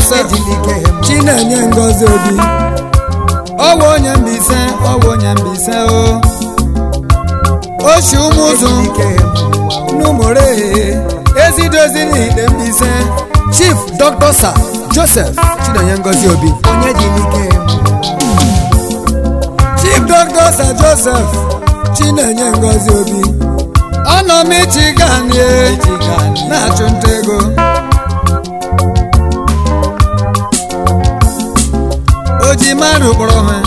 Joseph Chinenye Ngozi Obi, ọwụ onye Mbaise, ọwụ onye Mbaise o. Oshi ụmụzụ n'ụmụre ezidozi n'ide Mbaise. Chief Dr. Sir Joseph Chinenye Ngozi Obi, Chief Dr. Sir Joseph Chinenye Ngozi Obi, ọ nọ Michigan ye na-achụ nta ego. O ji mmadụ kpọrọ ha,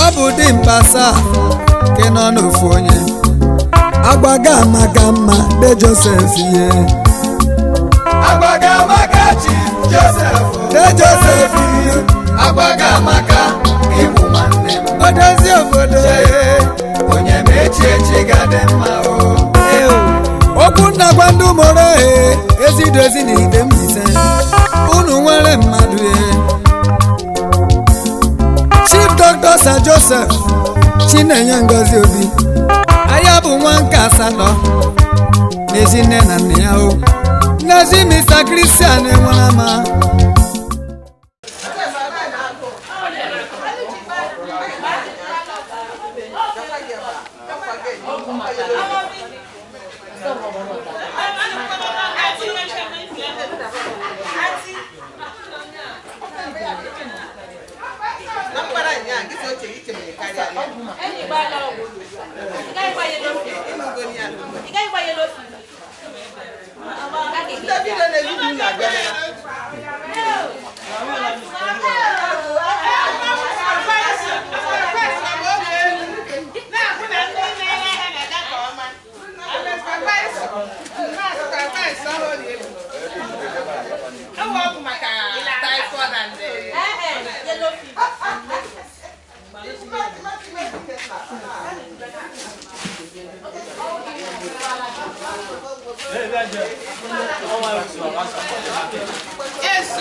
ọ bụ dimkpa saa ke nọ n'ofu onye agbaga amaka mma de Joseph ihe Agbaga amaka Chief Joseph. De Joseph ihe. Agbaga amaka ịbụ nwanne m. Odozi obodo. Onye ma echi echi ga-adị mma o. Okwu nna gwa ndị ụmụrụ e ezidozi na ide Mbaise, unu nwere mmadụ e. Chief Dr. Sir Joseph Chinenye Ngozi Obi, aya bụ nwa nke asatọ n'ezi nne na nna ya o, n'ezi Mr. Christian nwere ama. Yes,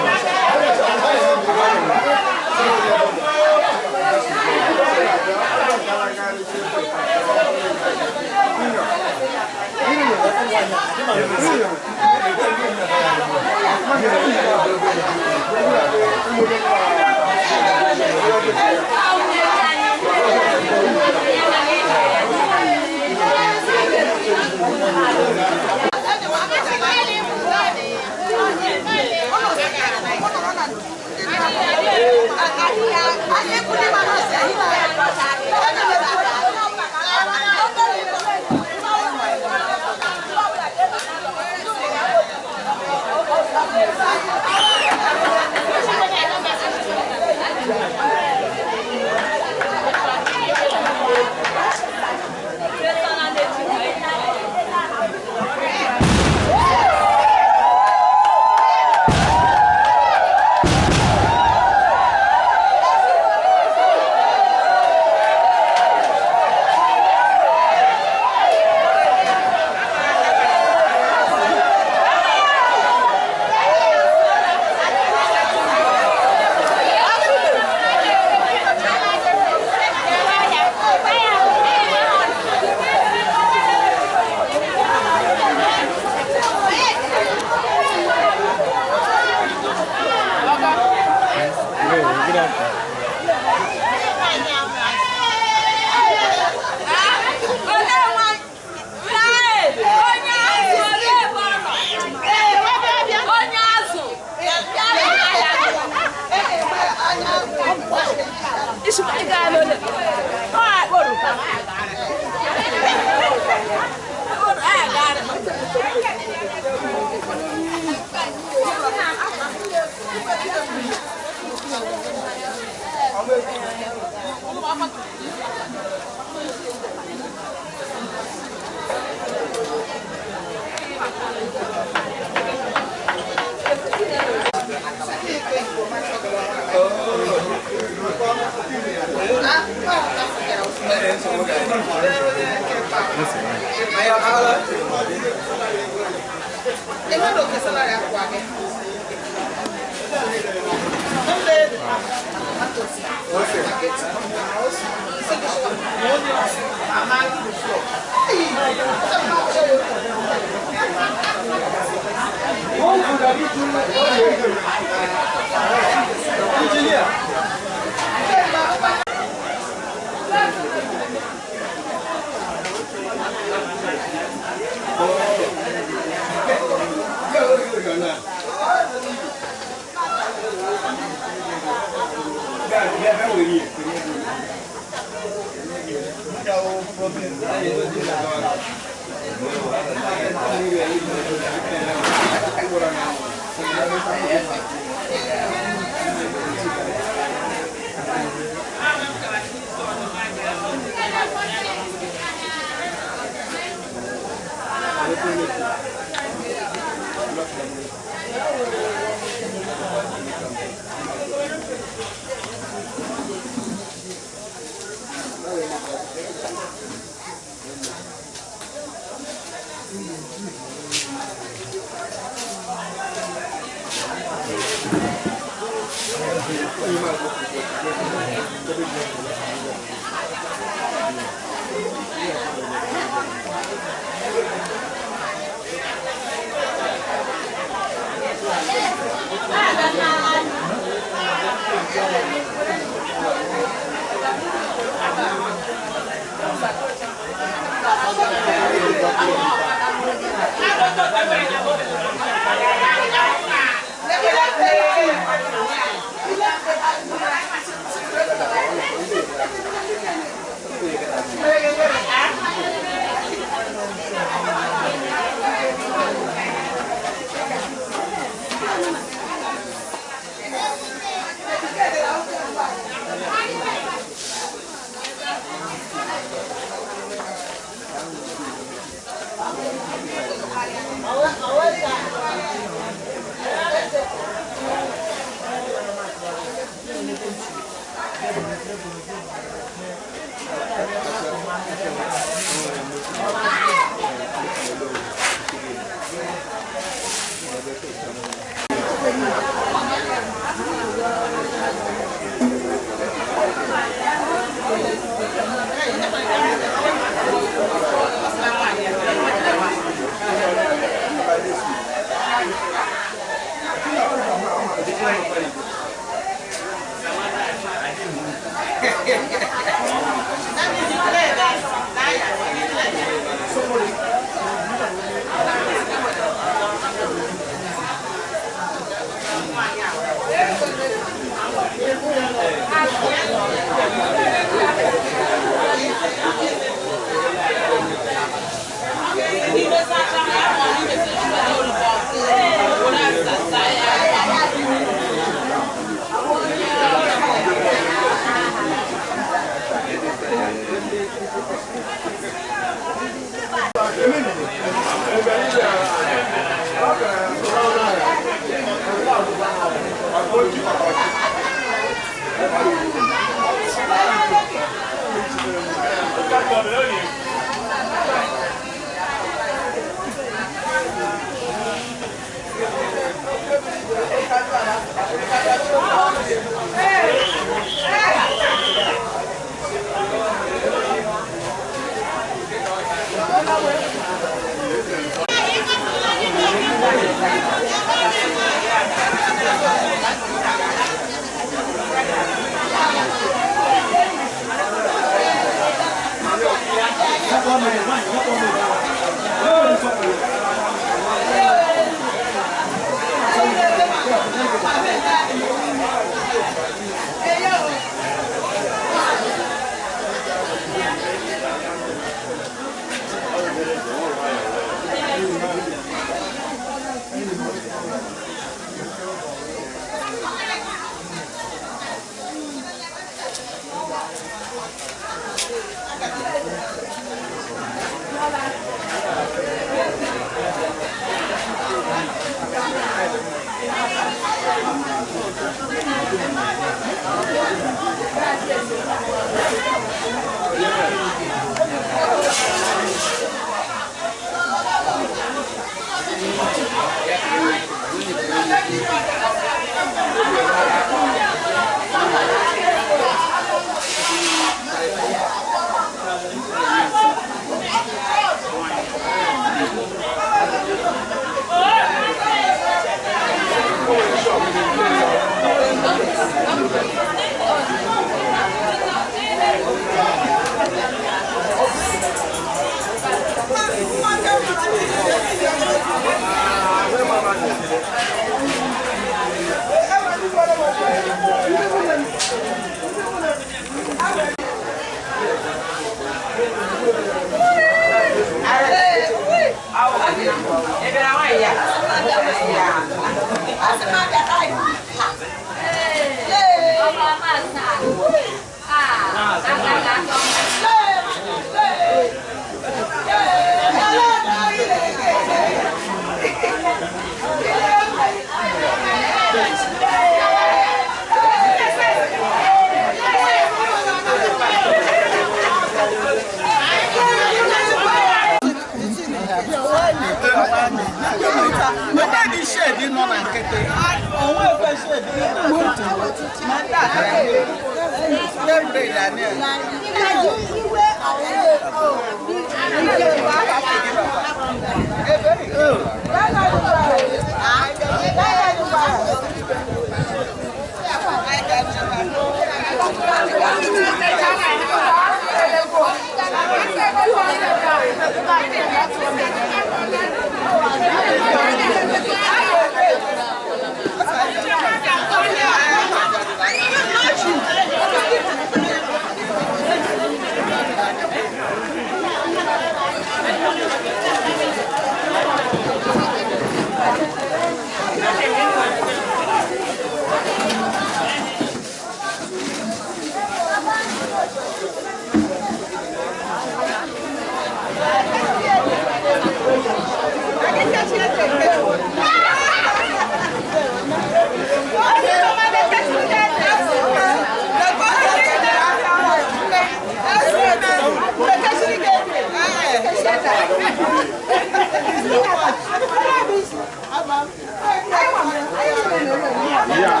Yeah.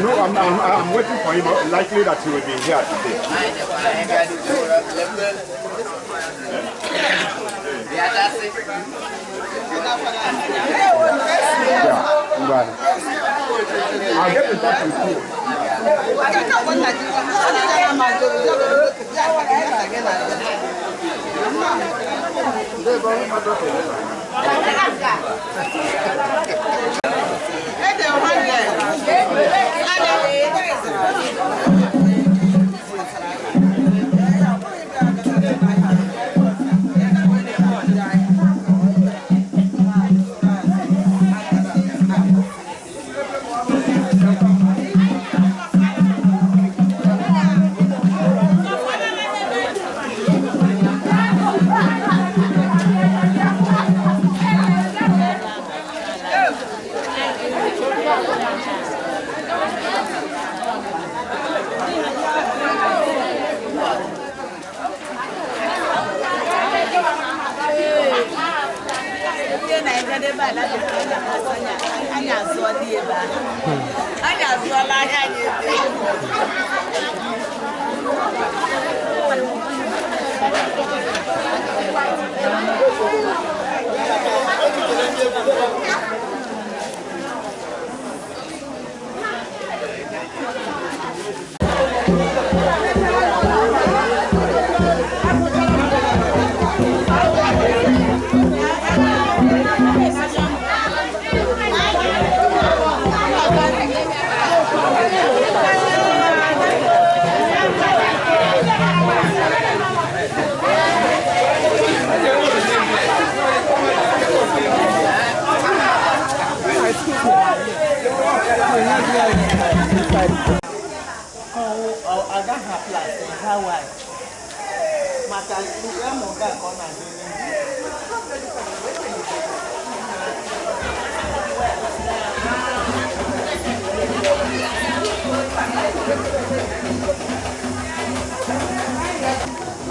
No, I'm waiting for him. Likely that he will be here today. Yeah, right. I'll get in touch with you.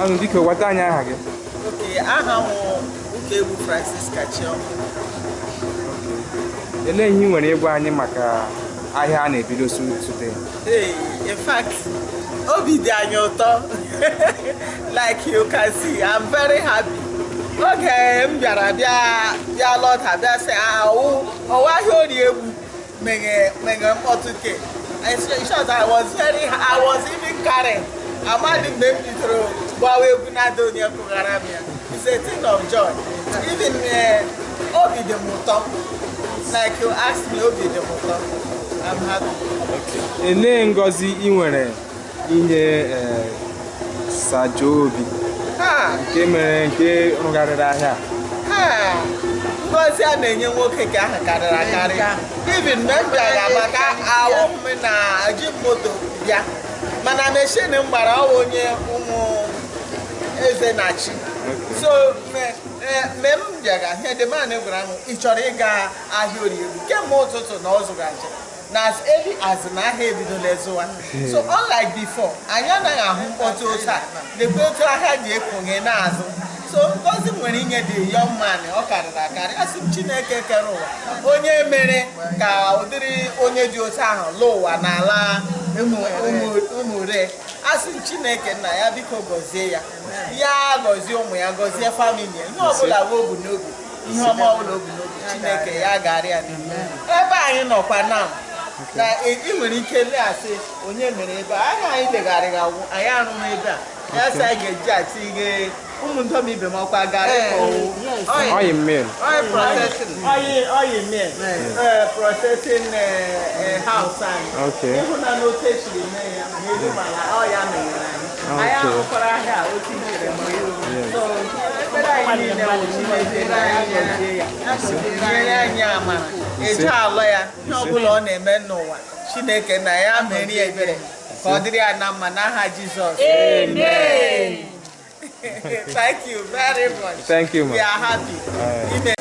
Anụ dike wata anyị aha gị. Okay, aha m Ukegbu Francis Kachioma. Elee ihe ị nwere ịgwa anyị maka ahịa a na-ebido today? Hey, in fact, obi dị anyị ụtọ. Like you can see, I'm very happy. Oge m bịara bịa lọta bịa sị ọwụ ahịa Orie Egbu meghe mkpọtụ ke. In short, I was even carrying. Amadi mgbe m bidoro gbawa egwu na-ada onye kụghara m ya. It's a thing of joy. Even obi dị m ụtọ. Like you asked me, obi dị m ụtọ. I'm happy. Okay. Elee ngọzi ị nwere inye Sir Joe Obi nke mere nke rụgharịrị ahịa? Ngọzi a na-enye nwoke ka ahụ karịrị akarị. Even mgbe m bịara maka ahụ m na ji moto bịa. Mana machine m gbara ọwa onye ụmụ eze na-achị. So mgbe m bịara ihe the man gwara m, ị chọrọ ịga ahịa Orie Egbu kemgbe ụtụtụ na ọ zụrụ aja na as early as na ahịa ebidola ịzụwa. So unlike before, anyị anaghị ahụ mkpọtụ otu a, lekwa otu ahịa ji ekonye n'azụ. So ngozi Ngọzi m nwere inye dị young man, ọ karịrị akarị. Asị m Chineke kere ụwa, onye mere ka ụdịrị onye dị otu ahụ lụọ ụwa n'ala ụmụre, asị m Chineke nna ya biko gọzie ya, ya gọzie ụmụ ya, gọzie family ya, ihe ọbụla bụ obu n'obi, ihe ọma ọbụla obu n'obi, Chineke ya gara ya n'ihu. Ebe anyị nọkwa na na ị nwere ike leasị onye mere ebe a, anya anyị legharịrị awụ, anyị arụrụ ebe a, ya sị anyị ga-eji achị ihe ụmụ ndọm ibe m ọkwa garị ka ọwụ Oil mill. Oil processing. Oil mill. Processing house anyị. Okay. Ịhụ na n'otu esiri mee ya, ma elu ma ala, ọ ya menyere anyị. Anyị ahụkwara ahịa otu ichere mgbe. So, ekpere anyị niile bụ Chineke na ya gọzie ya. Nyere anyị amara. Eje alọ ya, ihe ọbụla ọ na-eme n'ụwa, Chineke na ya mere ya ebere ka ọ dịrị ya na mma n'aha Jizọs. Amen. Thank you very much. Thank you, ma'am. We are happy. Amen.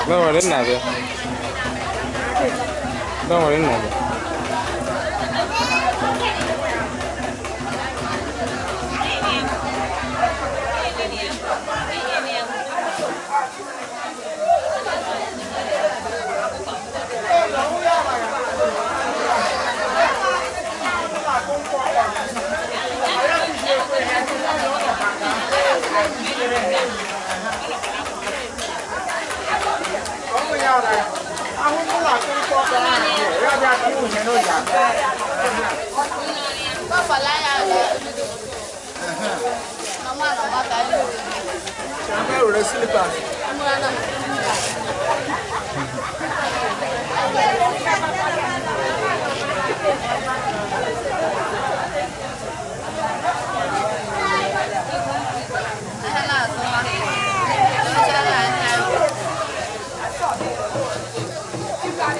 Don't worry, Nadia. Don't worry, Nadia.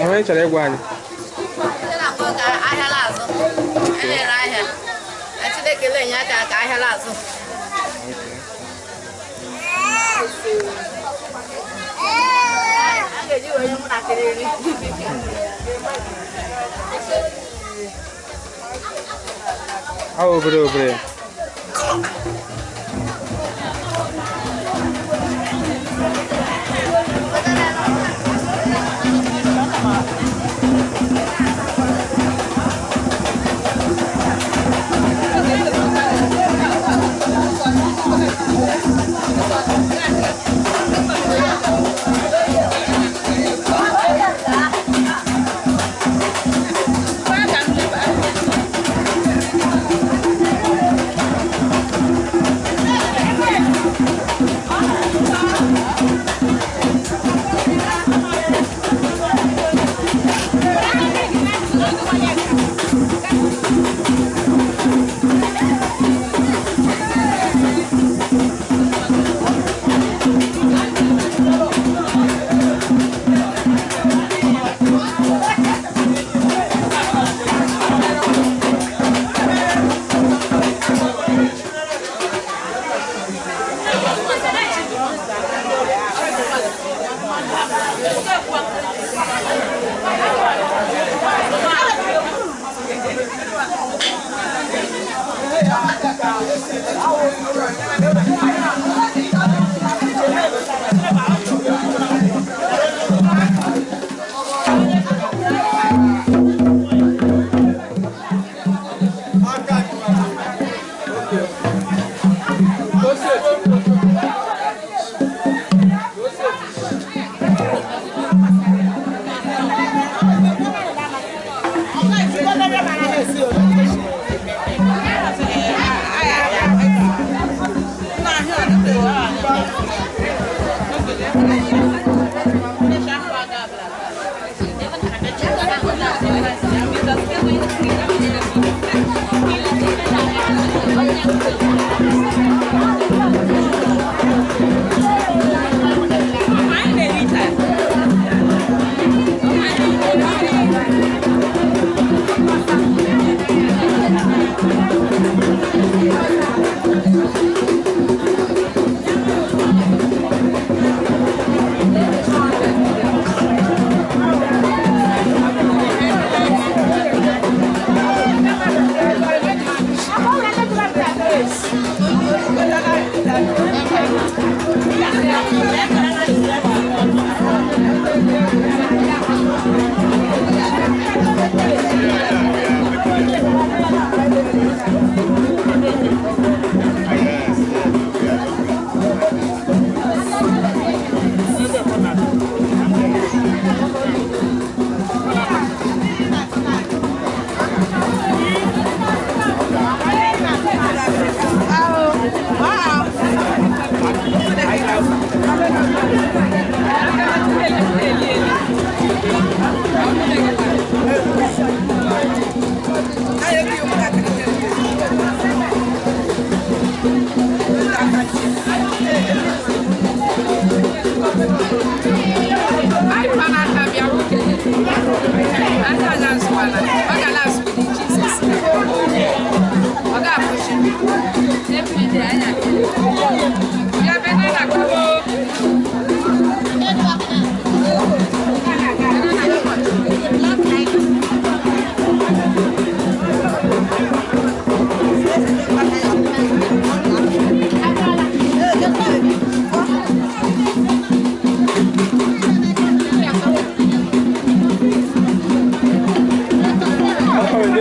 Enweghị chọrọ ịgwa anyị. Ahịa azụ. Na-ere ahịa. Na Chineke na-enye aka ka ahịa azụ. A ga-eji wee nye ụmụntakịrị nri. Ọ obere obere.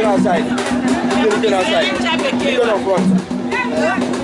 Outside. Get outside. Get on front.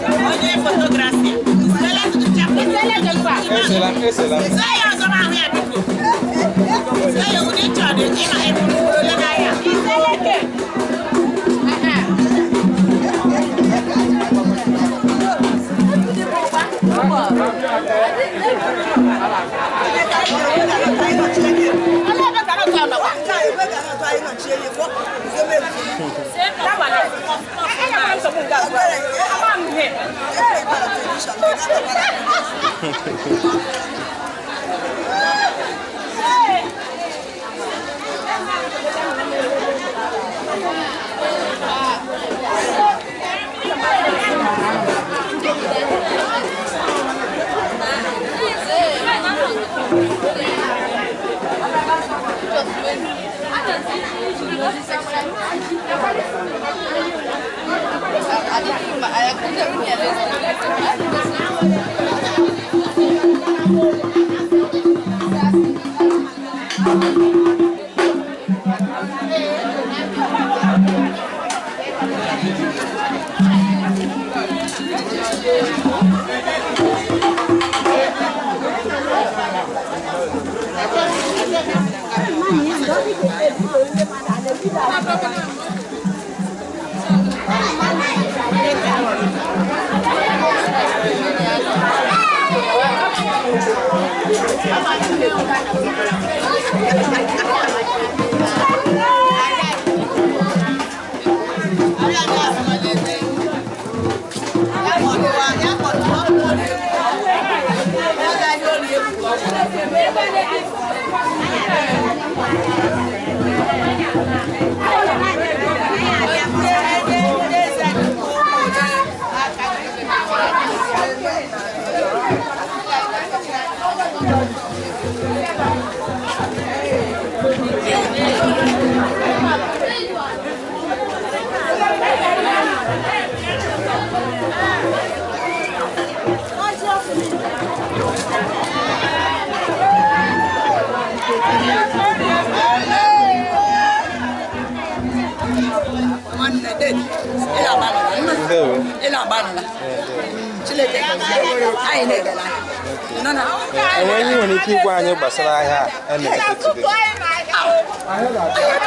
Enweghị nwere ike ịgwa anyị gbasara ahịa a na-eme today.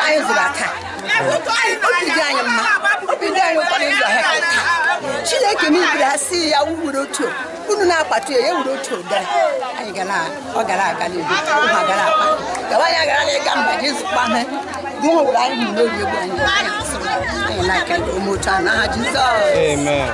Anyị zụrụ taa. Obi dị anyị mma. Obi dị anyị ụtọ n'ịzụ ahịa taa. Chineke n'ibiri asị ya wuru otu unu na-akpatu ya ya wuru otu ụdara. Anyị gara ọ gara aga n'ebe ụmụ gara akpa. Gawa anyị agara n'ịga mba ji zụkwa ha. Gụọ were anyị hụrụ n'obi egwu anyị. Anyị asịrị anyị na-aka ụmụ otu a n'aha Jizọs. Amen.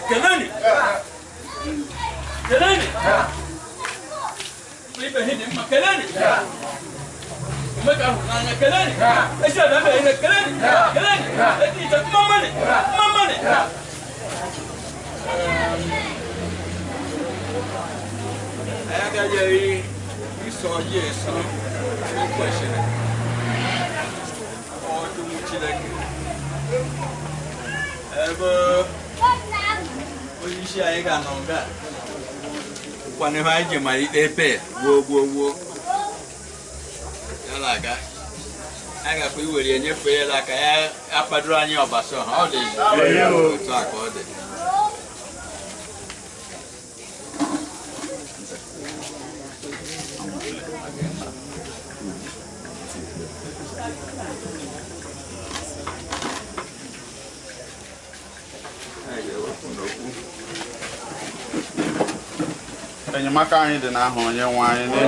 Keleni. Keleni. Ibe hidi mma keleni. Omeka hụrụ n'anya keleni. Esi ada ebe ihe keleni. Keleni. Eti iche mmamani. Mmamani. Anyị agaghị eri iso ọjị eso o kwesịrị. Ọdụm Chineke. Ebe onye isi anyị ga-anọ nga kwana ihe anyị ji malite ebe gboo gboo gboo ya na-aga anyị gakwa iwere ya nyefee ya n'aka ya akpadoro anyị ọbasa ọha ọ dị otu a ka ọ dị. Enyemaka anyị dị n'aha onye nwe anyị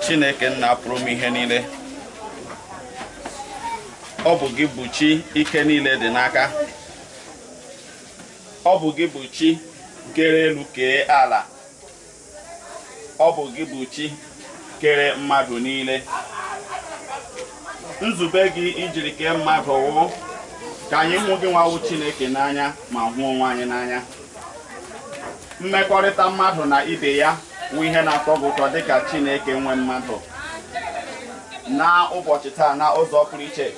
Chineke nna pụrụ m ihe niile. Ọ bụ gị bụ chi ike niile dị n'aka. Ọ bụ gị bụ chi kere elu kee ala. Ọ bụ gị bụ chi kere mmadụ niile. Nzube gị ijiri kee mmadụ wụ ka anyị hụ gị nwawu Chineke n'anya ma hụ onwe anyị n'anya. Mmekọrịta mmadụ na ibe ya wụ ihe na-atọ gị ụtọ dịka Chineke nwe mmadụ. Na ụbọchị taa na ụzọ pụrụ iche,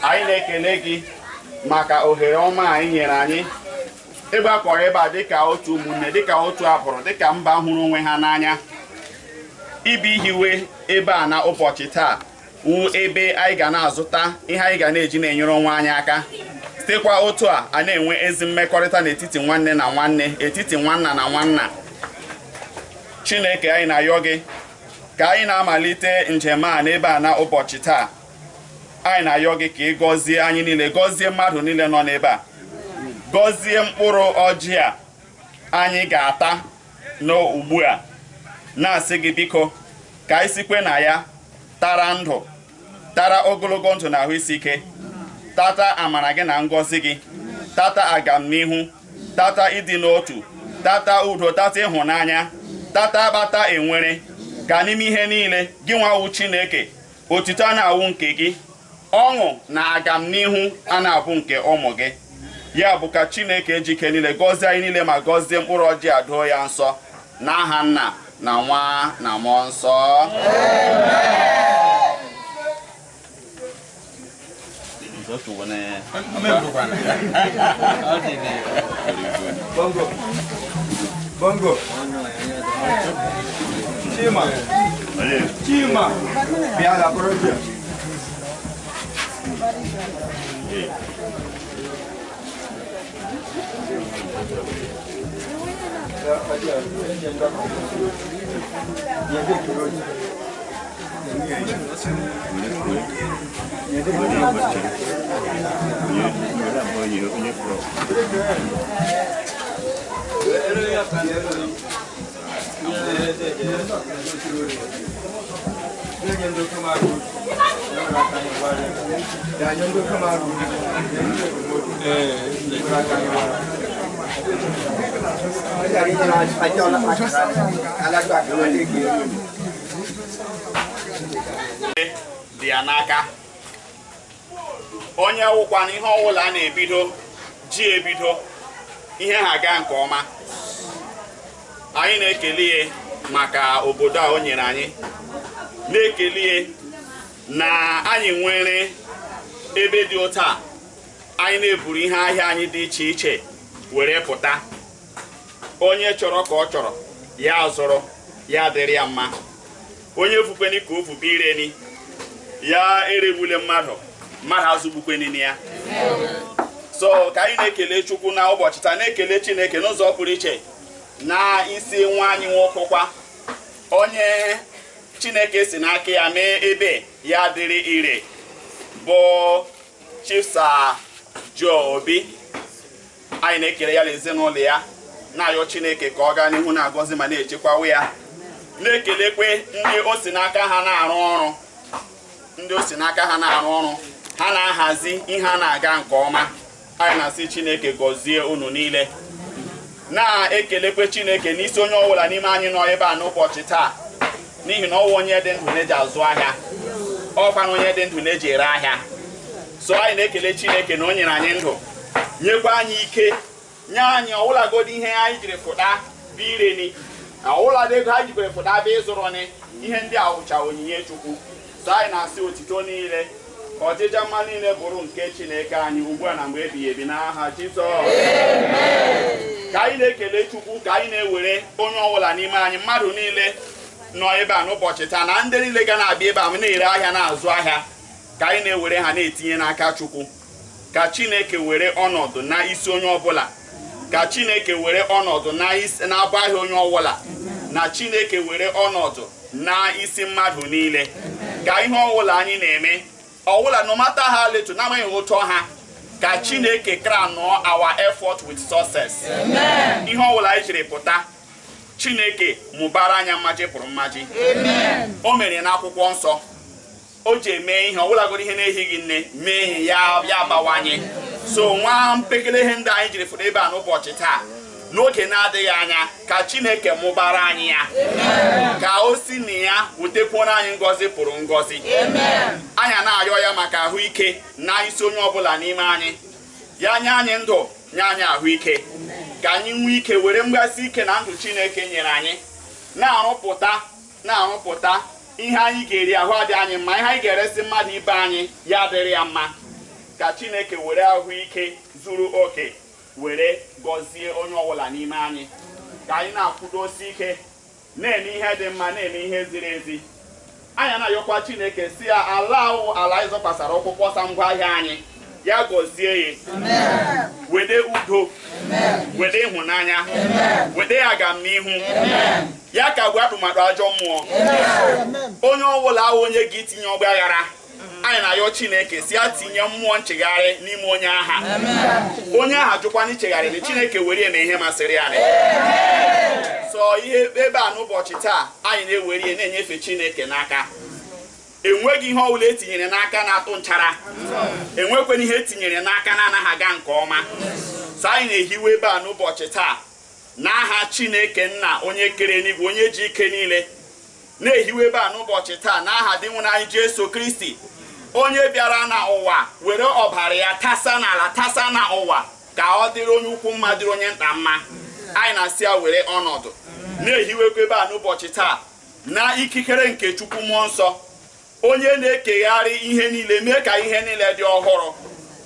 anyị na-ekele gị maka ohere ọma anyị nyere anyị ịgbakọrọ ebe a dịka otu ụmụnne, dịka otu agbụrụ, dịka mba hụrụ onwe ha n'anya. Ibi hiwe ebe a na ụbọchị taa wụ ebe anyị ga na-azụta ihe anyị ga na-eji na-enyere onwe anyị aka. Sitekwa otu a a na-enwe ezi mmekọrịta n'etiti nwanne na nwanne, etiti nwanna na nwanna. Chineke anyị na-ayọ gị ka anyị na-amalite njem a n'ebe a na ụbọchị taa. Anyị na-ayọ gị ka ị gọzie anyị niile, gọzie mmadụ niile nọ n'ebe a, gọzie mkpụrụ ọjị a anyị ga-ata n'ugbu a, na-asị gị biko ka anyị sikwe na ya tara ndụ, tara ogologo ndụ na ahụ isi ike, tata amara gị na ngọzi gị, tata agamnihu, tata ịdị n'otu, tata udo, tata ịhụnanya, tata akpata enwere, ka n'ime ihe niile gị nwawu Chineke otito a na-awụ nke gị, ọṅụ na agamnihu a na-abụ nke ụmụ gị. Ya bụ ka Chineke jike niile gọzie anyị niile ma gọzie mkpụrụ ọjị a doo ya nsọ n'aha Nna na Nwa na Mmụọ Nsọ. Bongo. Bongo. Chima. Chima. Bịa la kọrọ. Dị ya n'aka onye wụkwana ihe ọwụla a na-ebido ji ebido ihe ha gaa nke ọma. Anyị na-ekele ya maka obodo a o nyere anyị, na-ekele ya na anyị nwere ebe dị otu a anyị na-eburu ihe ahịa anyị dị iche iche were pụta. Onye chọrọ ka ọ chọrọ ya zụrụ, ya dịrị ya mma. Onye fukweni ka o fube ireni ya eregbule mmadụ, mmadụ azụgbukweni ya. So ka anyị na-ekele Chukwu na ụbọchị taa, na-ekele Chineke n'ụzọ pụrụ iche na isi nwa anyị nwoke kwa onye Chineke si n'aka ya mee ebe ya dịrị ire bụ Chief Sir Joe Obi. Anyị na-ekele ya na ezinụlọ ya, na-ayọ Chineke ka ọ gaa n'ihu na-agọzi ma na-echekwawa ya, na-ekelekwe ndị o si n'aka ha na-arụ ọrụ, ndị o si n'aka ha na-arụ ọrụ Ha na-ahazi ihe a na-aga nke ọma. Anyị na-asị Chineke gọzie unu niile, na-ekelekwe Chineke n'isi onye ọbụla n'ime anyị nọ ebe a n'ụbọchị taa, n'ihi na ọwụ onye dị ndụ na-eji azụ ahịa, ọkwa na onye dị ndụ na-eji ere ahịa. So anyị na-ekele Chineke na o nyere anyị ndụ, nyekwa anyị ike, nye anyị ọwụlagodi ihe anyị jiri fụta bụ ireni, ọwụladị ego anyị jikwere fụta bụ ịzụrụni. Ihe ndị a wụcha onyinye Chukwu. So anyị na-asị otito niile, ka ọdịja mma niile bụrụ nke Chineke anyị ugbu a na mgbe ebighị ebi, n'aha Jizọs. Ka anyị na-ekele Chukwu, ka anyị na-ewere onye ọbụla n'ime anyị, mmadụ niile nọ ebe a n'ụbọchị taa na ndị niile ga na-abịa ebe a na-ere ahịa, na-azụ ahịa, ka anyị na-ewere ha na-etinye n'aka Chukwu. Ka Chineke were ọnọdụ na isi onye ọbụla, ka Chineke were ọnọdụ na-abụ ahịa onye ọbụla, na Chineke were ọnọdụ na isi mmadụ niile. Ka ihe ọbụla anyị na-eme ọbụla, no matter how little, na-amaghị ụtọ ha, ka Chineke crown our effort with success. Ihe ọbụla anyị jiri pụta, Chineke mụbara anya mmaji pụrụ mmaji. O mere n'akwụkwọ nsọ o ji eme ihe ọbụlagoro ihe na-ehighị nne mee ihe ya ya bawanye. So nwa mpekele ihe ndị anyị jiri fụrụ ebe a n'ụbọchị taa, n'oge na-adịghị anya, ka Chineke mụbara anyị ya, ka o si na ya wetekwuoro anyị ngọzi pụrụ ngọzi. Anyị na-arịọ ya maka ahụike na isi onye ọbụla n'ime anyị. Ya nye anyị ndụ, nye anyị ahụike, ka anyị nwee ike were mgbasi ike na ndụ Chineke nyere anyị na-arụpụta ihe anyị ga-eri, ahụ adị anyị mma, ihe anyị ga-eresi mmadụ ibe anyị ya adịrị ya mma. Ka Chineke were ahụike zuru oke were gọzie onye ọbụla n'ime anyị, ka anyị na-akwụdosi ike, na-eme ihe dị mma, na-eme ihe ziri ezi. Anyị na-ayọkwa Chineke si ya ala awụ ala anyị zọkwasara ụkwụ kpọsa ngwaahịa anyị, ya gọzie ya, wede udo, wede ịhụnanya, wede agamnihu, ya kagbuo atụmatụ ajọ mmụọ. Onye ọbụla ahụ onye gị tinye ọgba aghara, anyị na-ayọ Chineke si ya tinye mmụọ nchegharị n'ime onye agha. Onye agha jụkwana ichegharị, Chineke were eme ihe masịrị ya. So ihe ebe a n'ụbọchị taa, anyị na-ewere ihe na-enyefe Chineke n'aka. Enweghị ihe ọbụla etinyere n'aka na-atụ nchara, enwekwana ihe etinyere n'aka na-anaghị aga nke ọma. So anyị na-ehiwe ebe a n'ụbọchị taa n'aha Chineke nna, onye kere n'igwe, onye ji ike niile, na-ehiwe ebe a n'ụbọchị taa n'aha dị nwụrụ anyị Jesu Kristi, onye bịara n'ụwa were ọbara ya tasa n'ala, tasa n'ụwa, ka ọ dịrị onye ukwu mma, dịrị onye nta mma. Anyị na-asị ya were ọnọdụ na-ehiwekwa ebe a n'ụbọchị taa na ikikere nke Chukwu mmụọ nsọ, onye na-ekegharị ihe niile, mee ka ihe niile dị ọhụrụ,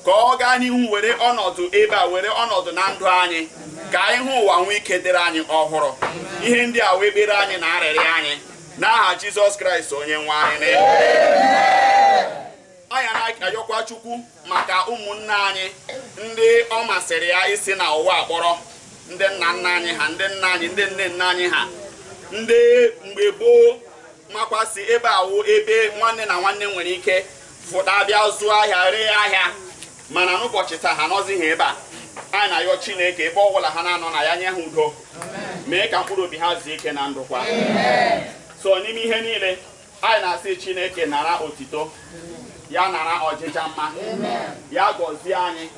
ka ọ gaa n'ihu were ọnọdụ ebe a, were ọnọdụ na ndụ anyị, ka anyị hụ ụwa nwee ike dịrị anyị ọhụrụ. Ihe ndị a wee kpere anyị na arịrị anyị n'aha Jizọs Kraịst onye nwe anyị. Anyị na-ayọkwa Chukwu maka ụmụnne anyị ndị ọ masịrị ya isi na ụwa akpọrọ, ndị nna nna anyị ha, ndị nna anyị, ndị nne nna anyị ha, ndị mgbe gboo makwasị ebe awụ ebe nwanne na nwanne nwere ike fụta bịa zụọ ahịa, ree ahịa, mana n'ụbọchị taa ha nọzighị ebe a. Anyị na-ayọ Chineke ebe ọbụla ha na-anọ na ya nye ha udo, mee ka mkpụrụ obi ha zuo ike na ndụkwa. So n'ime ihe niile anyị na-asị Chineke nara otito, ya nara ọjịja mma, ya gọzie anyị,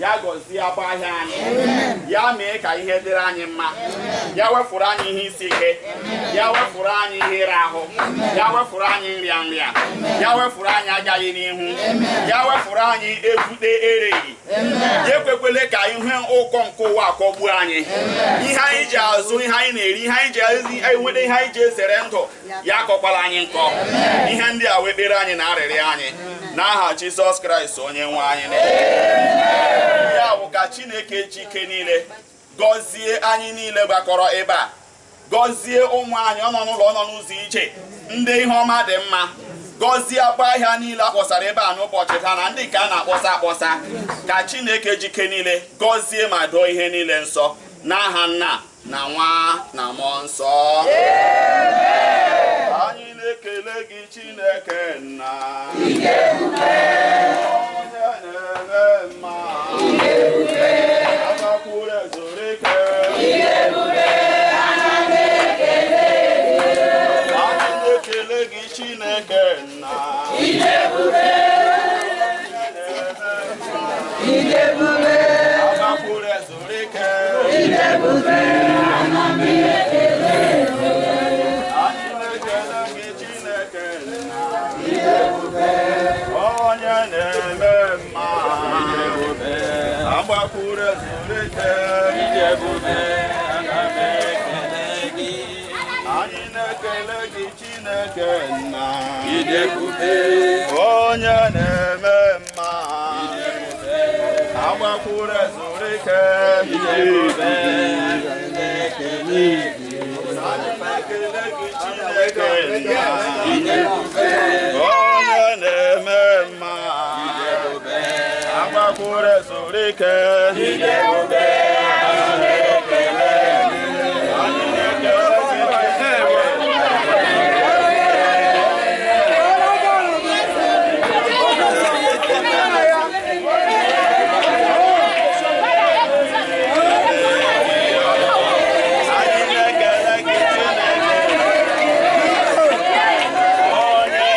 ya gọzie agba ahịa anyị, ya mee ka ihe dịrị anyị mma, ya wefụrụ anyị ihe isi ike, ya wefụrụ anyị ihe ịra ahụ, ya wefụrụ anyị nrịa nrịa, ya wefụrụ anyị agaghị n'ihu, ya wefụrụ anyị ebute ereghị, ya ekwekwele ka ihe ụkọ nke ụwa akọgbuo anyị. Ihe anyị ji azụ, ihe anyị na-eri, ihe anyị ji enweta, ihe anyị ji ezere ndụ, ya akọkwala anyị nkọ. Ihe ndị a wee kpere anyị na arịrị anyị n'aha Jizọs Kraịst onye nwe anyị. Ya bụ ka Chineke ji ike niile gọzie anyị niile gbakọrọ ebe a, gọzie ụmụ anyị ọ nọ n'ụlọ, ọ nọ n'ụzọ ije, ndị ihe ọma dị mma, gọzie akpa ahịa niile akpọsara ebe a n'ụbọchị taa na ndị nke a na-akpọsa akpọsa. Ka Chineke ji ike niile gọzie ma doo ihe niile nsọ n'aha Nna na Nwa na Mmụọ Nsọ. Anyị na-ekele gị Chineke nna, onye na-eme mma, agakwuru ezuru ike. Anyị na-ekele gị Chineke nna, onye Agbakwuru ezuru ike. Anyị na-ekele gị Chineke nna. Onye na-eme mma. Agbakwuru ezuru ike. Anyị na-ekele gị Chineke nna. Onye na-eme mma. Agbakwuru ezuru ike. Anyị na-ekele gị Chineke nna. Onye na-eme mma. Agbakwuru ezuru ike. Anyị na-ekele gị Chineke. Anyị na-ekele gị Chineke. Onye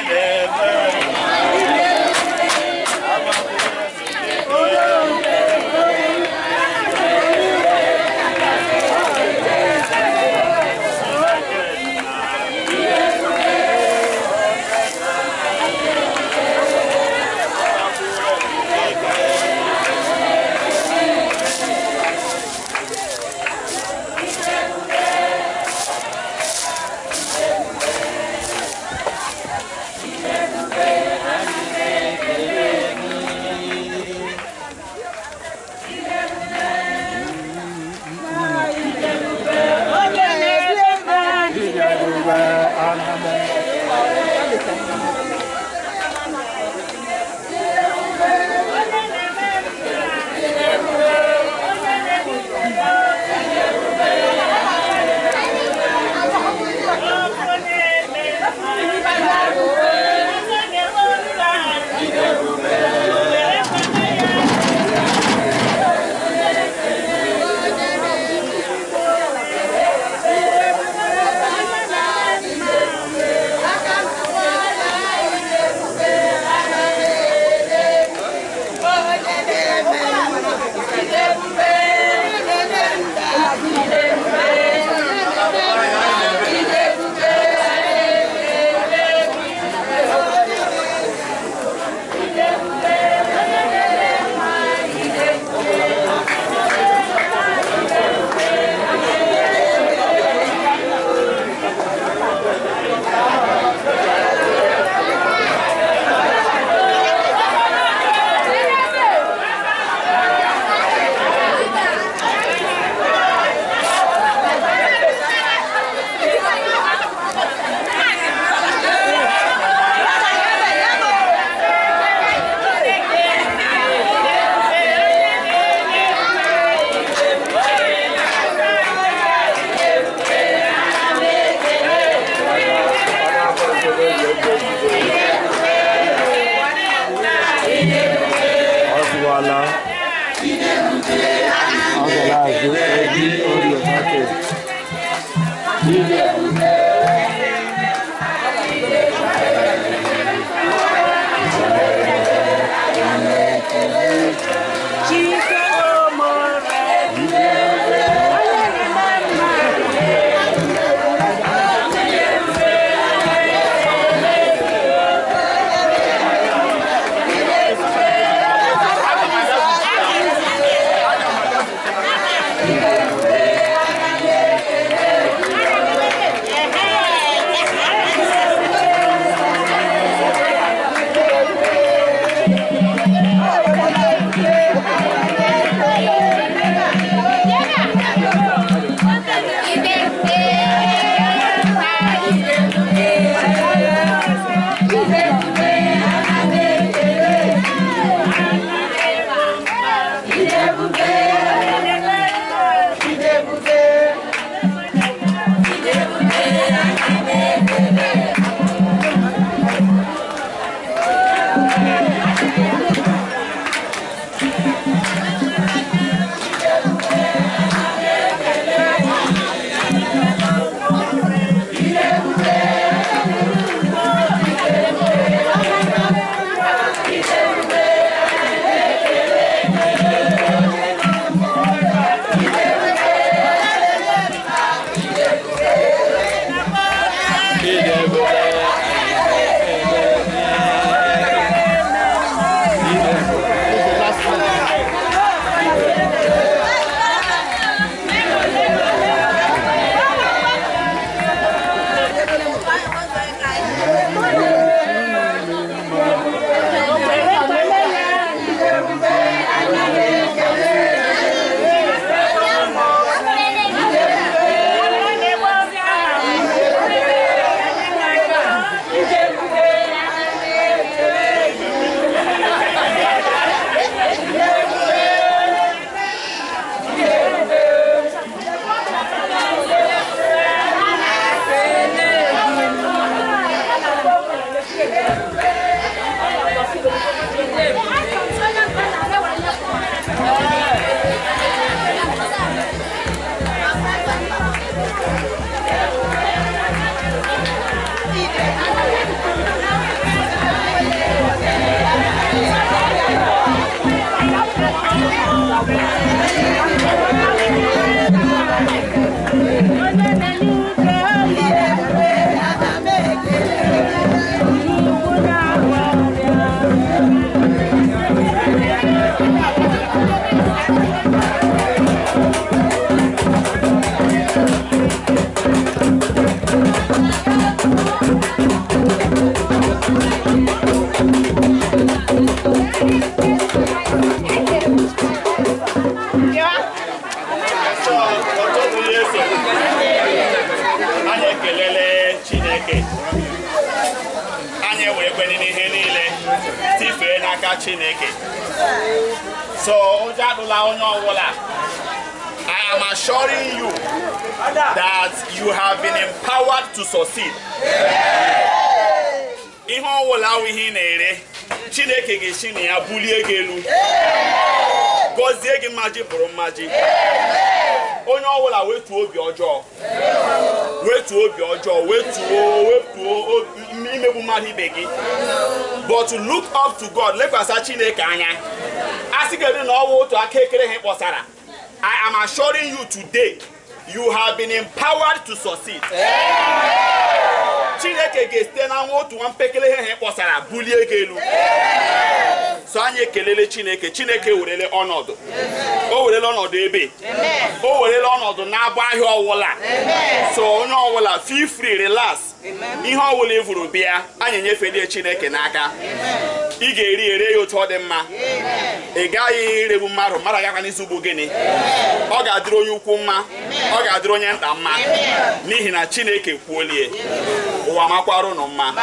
na-eme mma. Ọzụwala. Ọ gara azụ ezi orie market. n'aka Chineke. So ụjọ adụla onye ọbụla. I am assuring you that you have been empowered to succeed. Ihe ọbụla ahụ ihe ị na-ere, Chineke ga-esi na ya bulie gị elu, gọzie gị mmaji pụrụ mmaji. Onye ọbụla wetuo obi ọjọọ, wetuo obi ọjọọ, wetuo imegbu mmadụ ibe gị, but look up to God. Lekwasị Chineke anya. A sị gị na ọ bụ otu aka ekere ha kpọsara. I am assuring you today, you have been empowered to succeed. Chineke ga-esite na nwa otu nwa mpekele ihe ha kpọsara bulie gị elu. So anyị ekelele Chineke. Chineke werele ọnọdụ. O werele ọnọdụ ebe. O werele ọnọdụ na-abụ ahịa ọwụla. So onye ọwụla feel free, relax. Ihe ọwụla ị vụrụ bịa, anyị enyefelie Chineke n'aka. Ị ga-eri ere ya otu ọ dị mma. Ị gaghị iregbu mmadụ, mmadụ agakwa n'izugbo gịnị. Ọ ga-adịrị onye ukwu mma, ọ ga-adịrị onye nta mma, n'ihi na Chineke kwuolie. Ụwa makwara unu mma.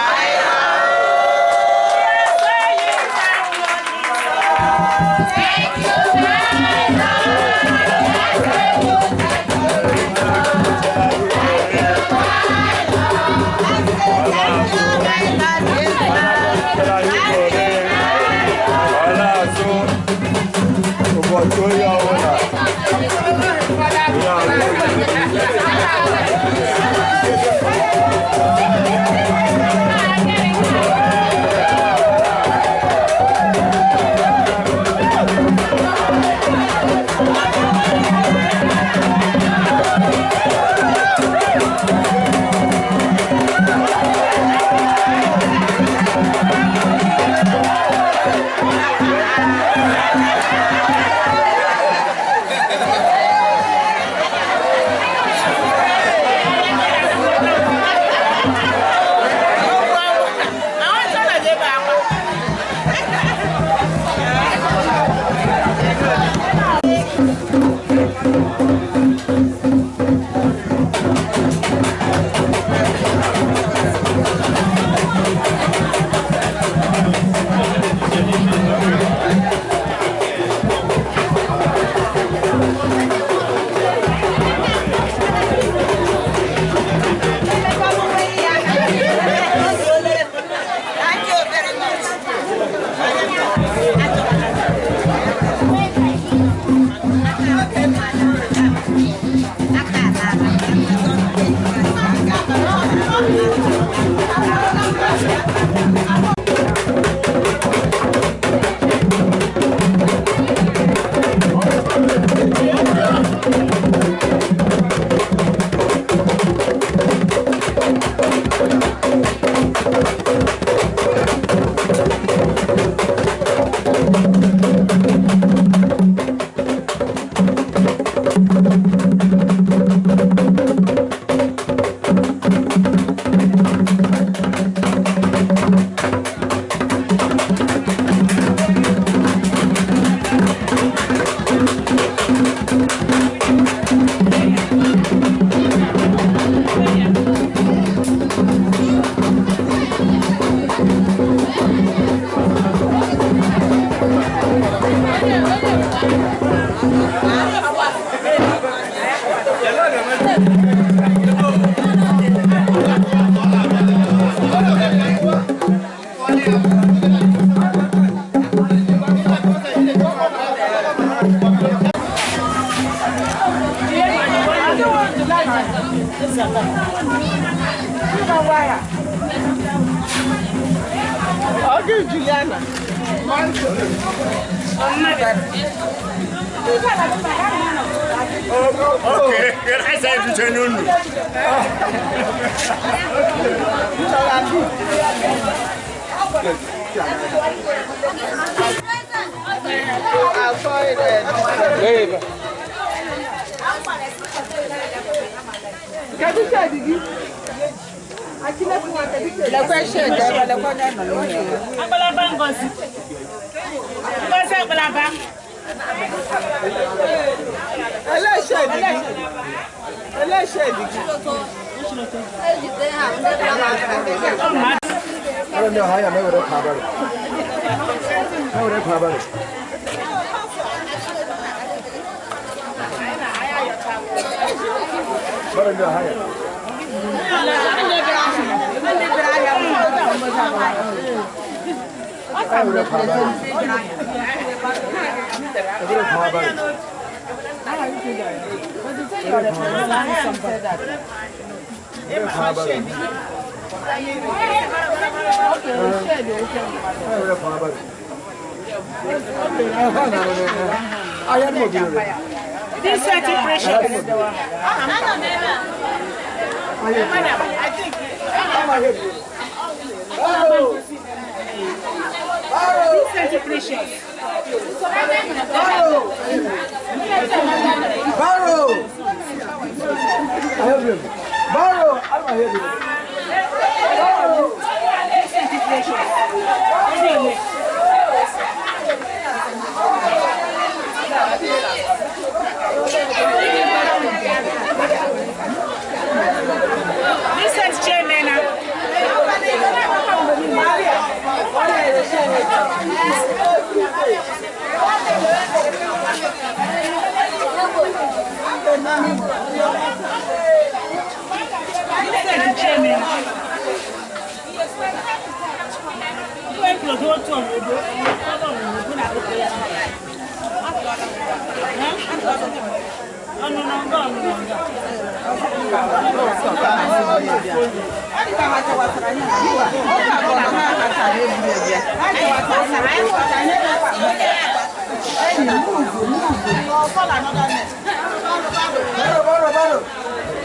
I'll give Juliana. Okay, I said to I This precious. This is precious. Borrow. Borrow. Borrow. This is precious. This is Chairman. This is Chairman.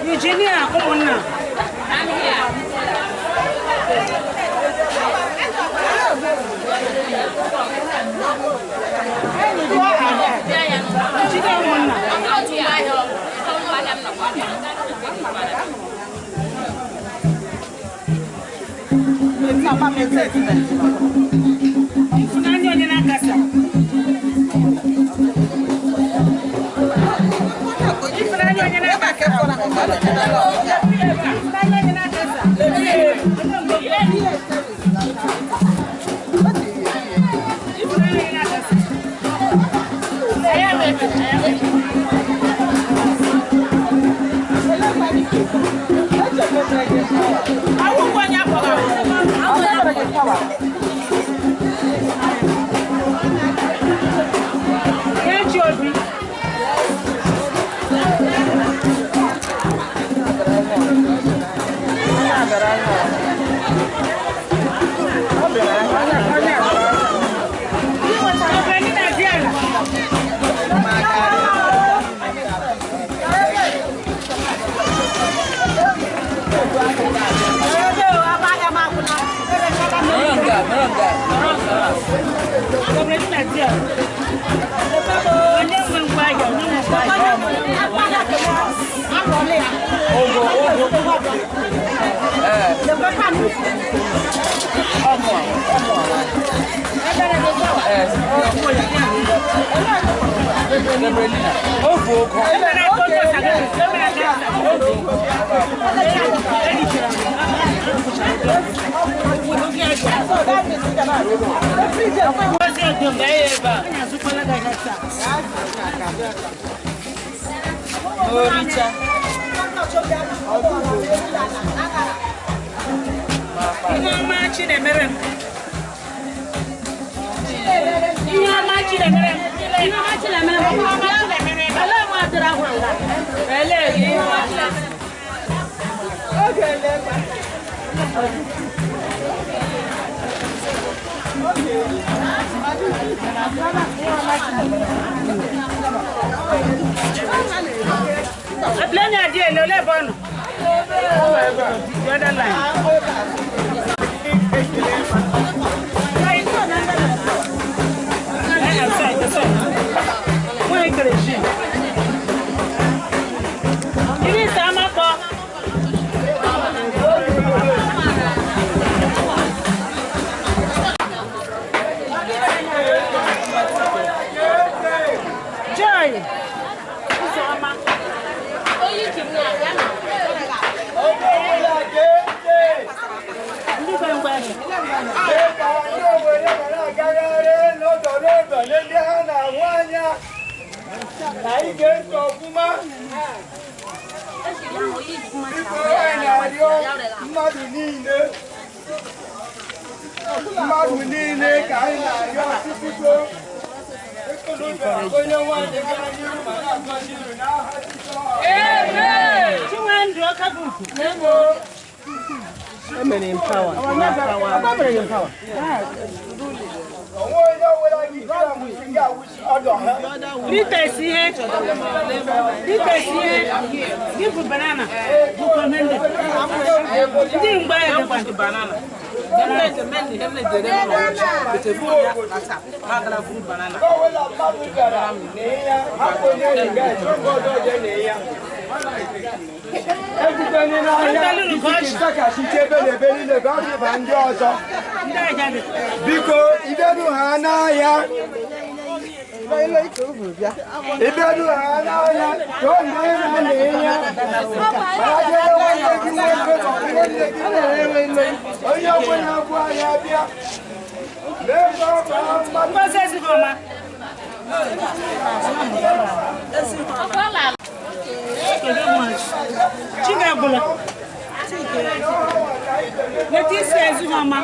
Eugenia, come on now. I'm here. Anyị ga-ntị ọfụma. Biko anyị na-arịọ mmadụ niile. Mmadụ niile ka anyị na-arịọ tupu onye nwanyị gara n'ihu ma na-agọzi unu n'aha Jizọs. Amen. Chinwendu Okabuku. Emere empower. Emere empower. Liters ihe. Liters ihe. Give banana. Bukomende. Ndị mgbe ya dịkwa banana. Biko ịbịaru ha n'ahịa ịbịaru ha n'ahịa chọọ mgbe ị na-ana ya ma jere nwanne gị nwoke ma ọ bụ nwanne gị nwaanyị onye ọbụla bụ ahịa bịa mee ka ọ baa mmadụ. Ngozi ezigbo ọma. Chigabula. Leticia ezigbo ọma.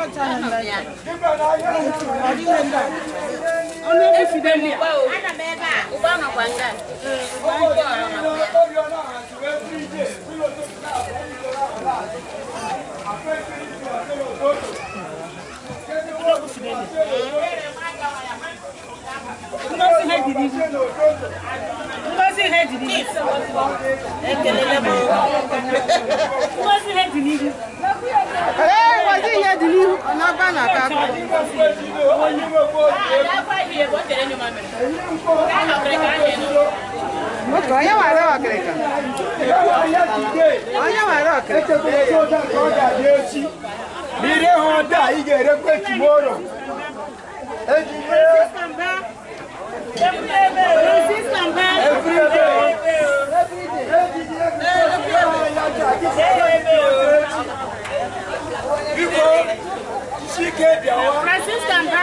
Ọnụ egwu Fidelia. Ngozi ihe dị n'ihu. Ngozi ihe dị n'ihu. Ngozi ihe dị n'ihu. Ee, Ngozi ihe dị n'ihu. Ọ na-agba na aka. Onye nwere ọkịrịka? Onye nwere ọkịrịka? N'ire ha ọdụ a, ị ga-erekwe tomorrow. Every day. Biko, Chike bịawa. Francisca Mba.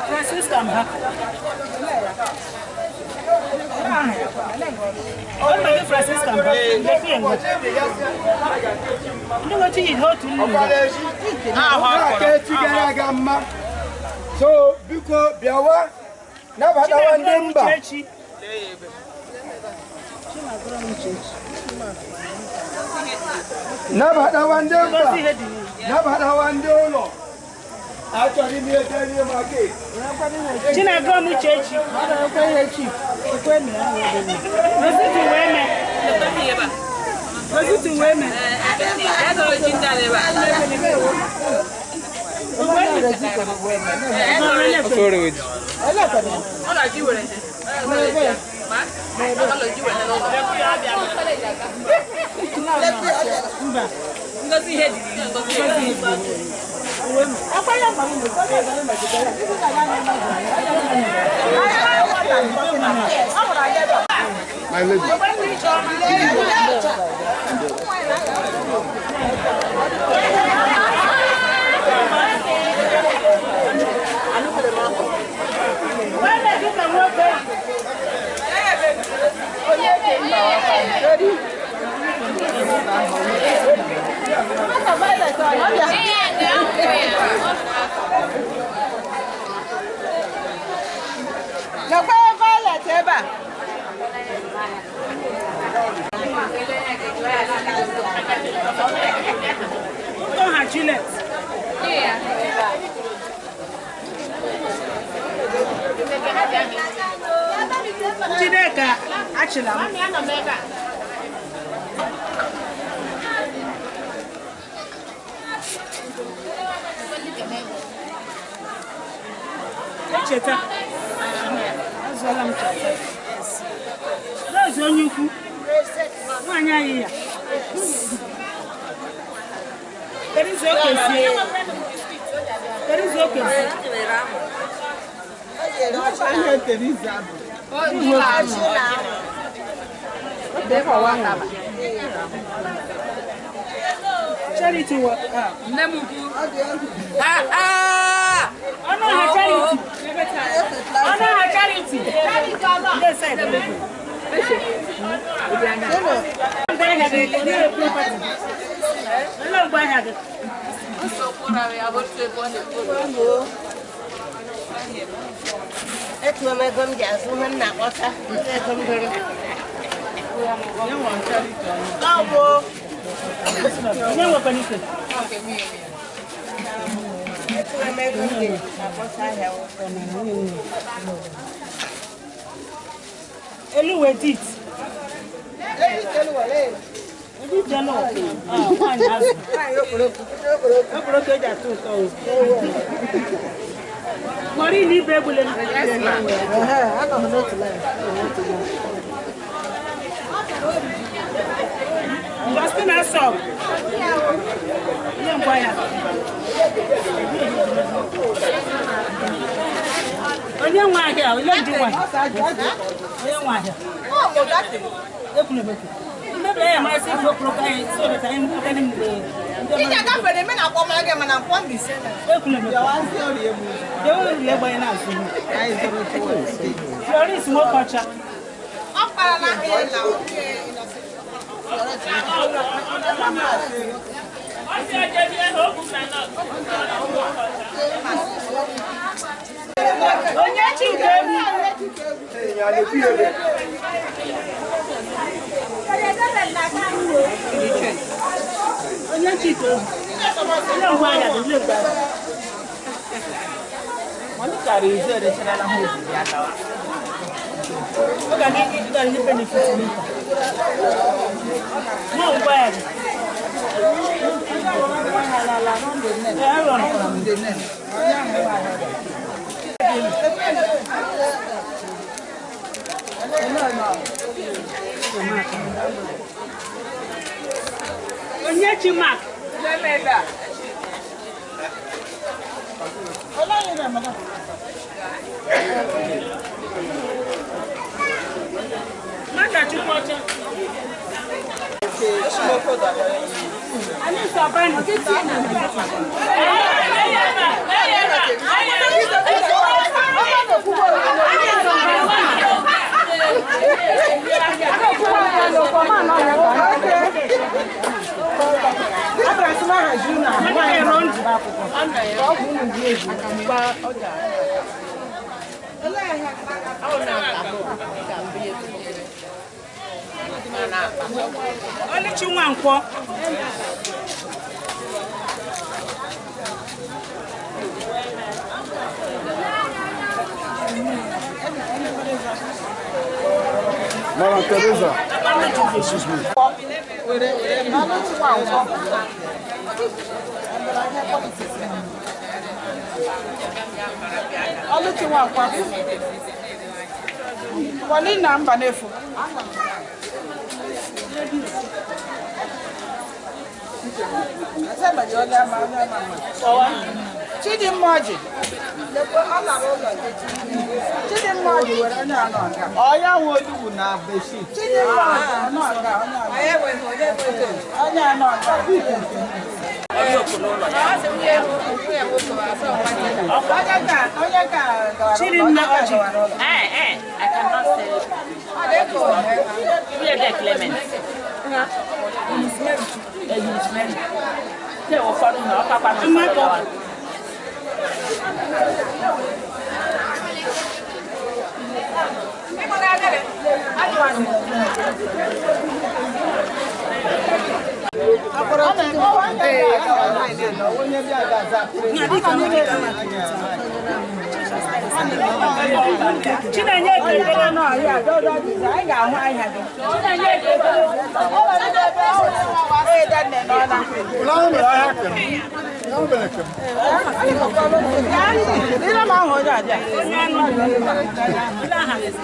Francisca Mba. Francisca Mba. Ndị nwechi yi otu nnu. Aka echi gara aga mma. So biko bịawa nabatawa ndị mba. Nabatawa ndị mba. Nabatawa ndị ụlọ. Achọrọ ime ebe ihe maka. Chinagom Uchechi. Rosity Weme. Rosity Weme. My lady. Nakwa Violet ebe a. Ụtọ ha Juliet. Chineke achịla m. Cheta. Azụọla m cheta. Rose onye ukwu. Nwaanyị anyị ya. Terizo Okezie. Terizo Okezie. Charity work. Nne m ukwu. Ọnụ ha Charity. Ọnụ ha Charity. Etuo m ego m ji azụ ihe m na-akpọsa ego m goro. Etuo m ego m ji akpọsa ahịa. Elu wedit. Maureen ibe egbule. Justina sọ. Ihe ngwa ya. Onye nwe ahịa, onye nji nwa. Onye nwe ahịa. Florence Nwokocha. Onye Onyechi Mark. Oluchi Nwankwo. Madam Teresa, excuse me. Oluchi Nwankwo. Wali na Mbanefu. Chidimma Ọjị. Chidimma Ọjị were onye anọ nga. Ọya nwe olugbu na bedsheet. Chidimma Ọjị anọ nga onye anọ nga. Onye ka Chidimma Ọjị. I cannot say. Clement. Chinenye ekele nọ ya anyị ga-ahụ ahịa gị.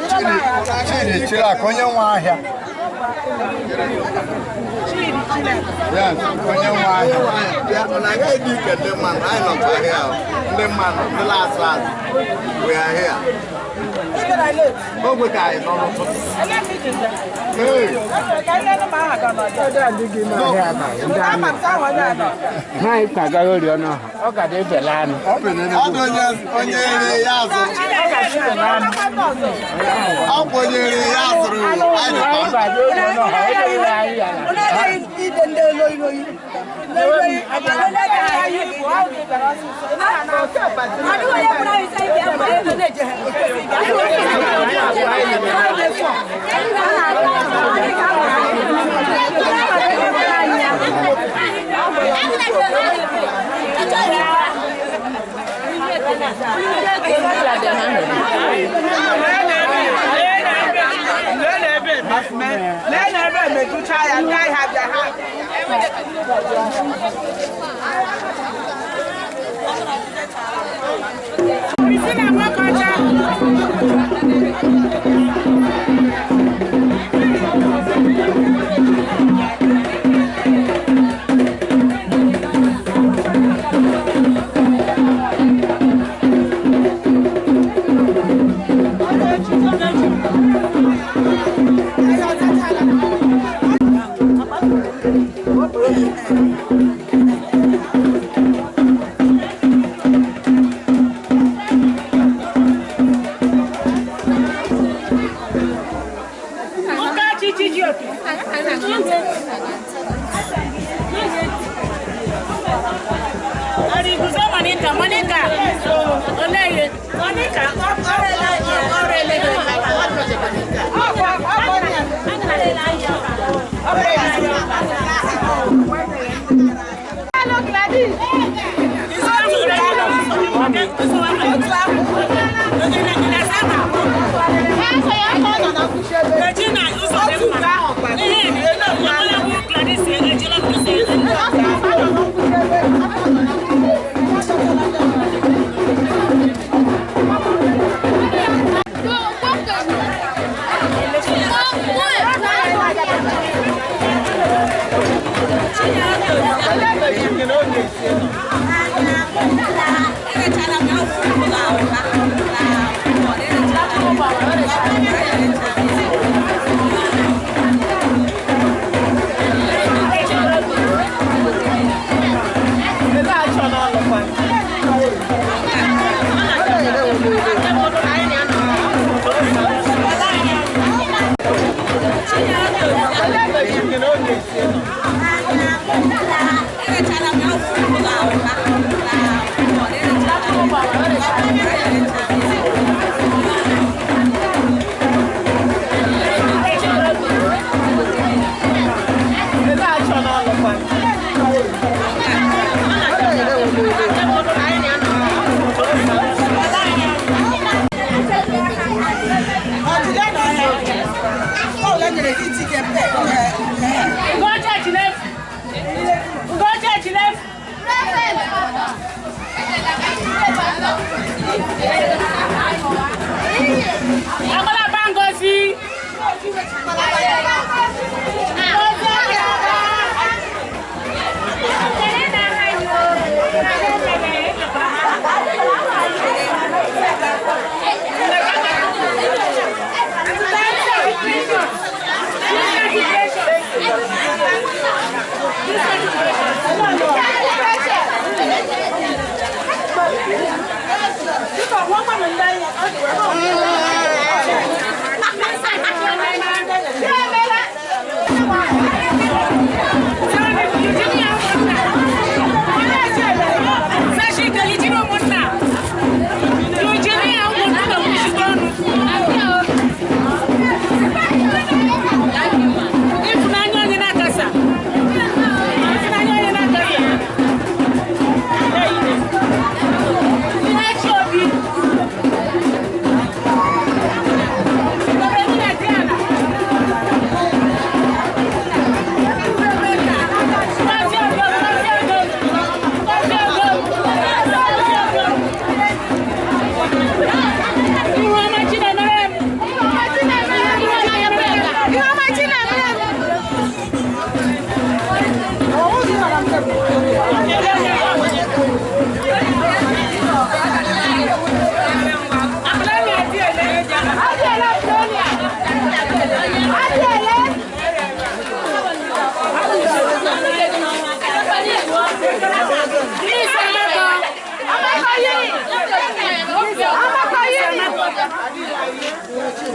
Chidi Chilak, onye nwe ahịa. Yes, onye nwe ahịa. Ọ na-agaghị dị ike ndị mmadụ, anyị nọkwa ahịa. Ndị mmadụ, ndị last last, we are here. Ogwe ka anyị nọ n'ụtụtụ.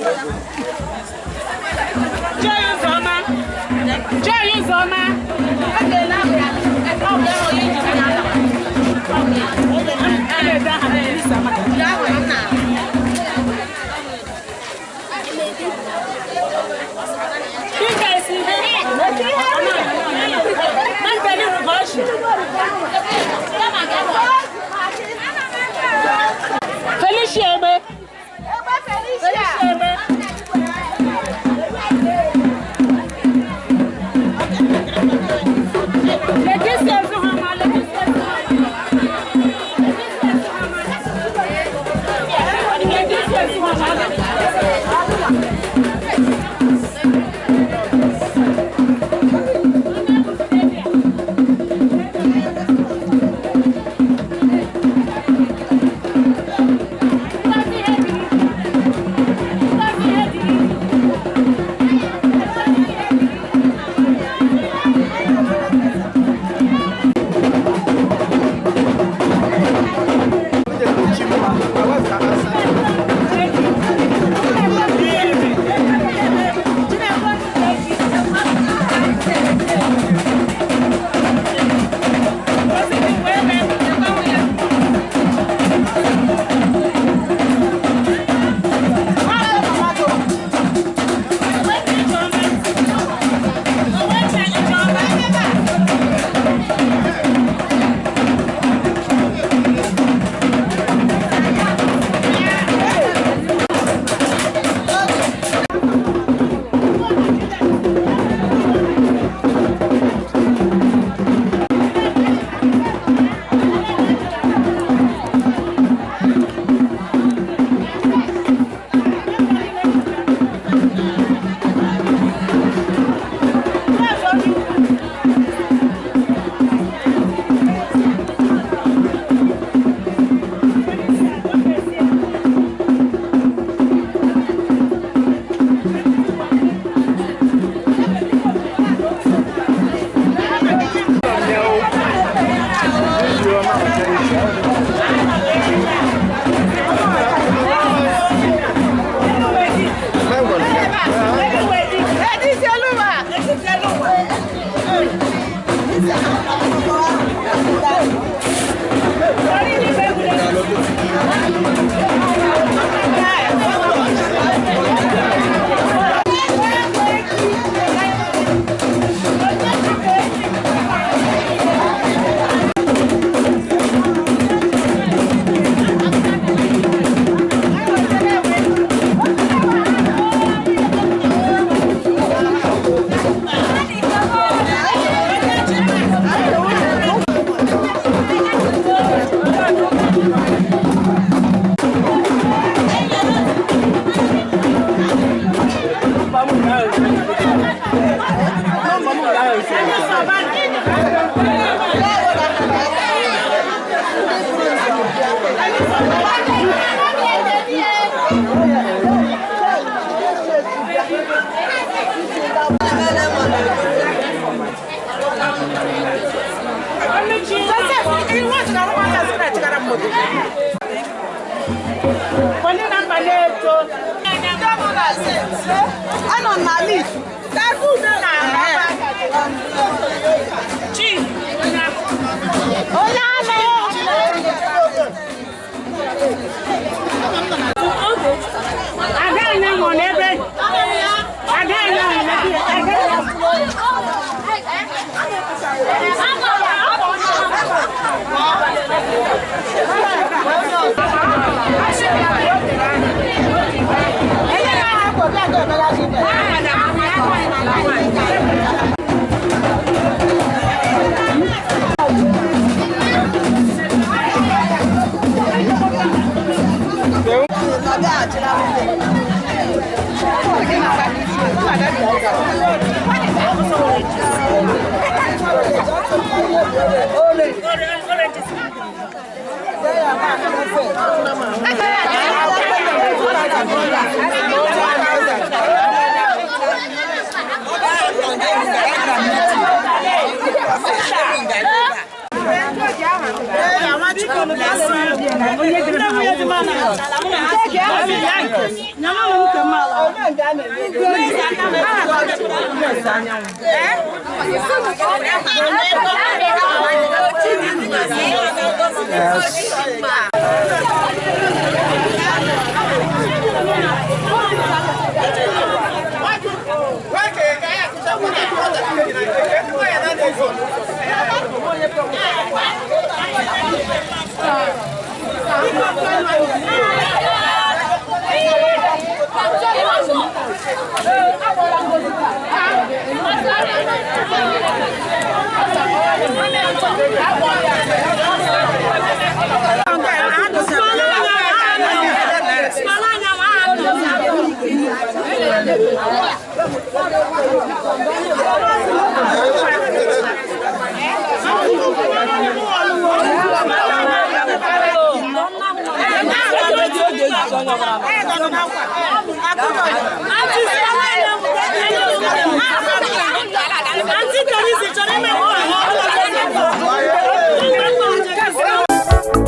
Joy Uzoma. Joy Uzoma. Felicia Ebe. Felicia Ebe. Leticia Zuhama, Leticia Zuhama. Leticia Zuhama.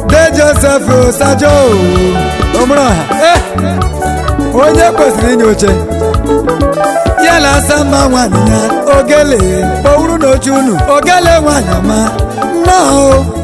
De Joseph Sajo Omroha onye kwesịrị inye oche ya na asa mma nwanyị ya ogele kpọwuru n'oche unu ogele nwanyị ọma nnọọ.